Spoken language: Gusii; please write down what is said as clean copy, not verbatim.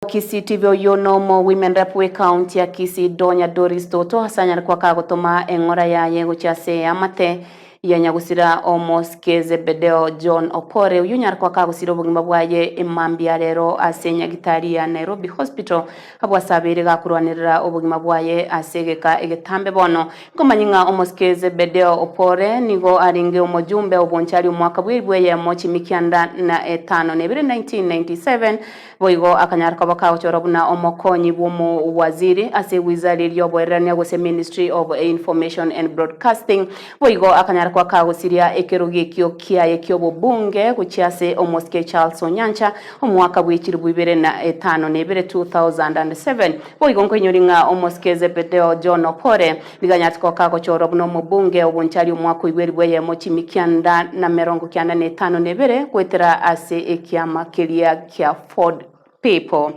Kisii TV oyio nomo Women Rep we county ya Kisii Donya Doris Toto ase anyare koa kagotoma eng'ora yaye gochia ase eamate ya nyagusira omosike Zebedeo John Opore oyio onyare koa kagosira obogima bwaye emambia rero ase nyagitari ya Nairobi Hospital abwo ase abeire gakorwanerera obogima bwaye ase egeka egetambe bono Nkomanye ng'a omosike Zebedeo Opore nigo arenge omojumbe obonchari omwaka bw'elifu eyemo chimikianda na etano na ebere, 1997, boigo akanyara koba kagochorwa buna omokonyi bw'omowaziri ase ewizari ri'oboererania gose Ministry of Information and Broadcasting, boigo akanyara koba kagosiria ekerogo ekio kiaye ki'obobunge gochia ase omosike Charles Onyancha omwaka bw'echilifu ibere na etano na ebere, 2007. Boigo nkoinyori ng'a omosike Zebedeo John Opore nigo anyarete koba kagochorwa buna omobunge obonchari omwaka oigweri bw'eyemo chimikianda na 95 na ebere goetera ase ekiama keria kia Ford People.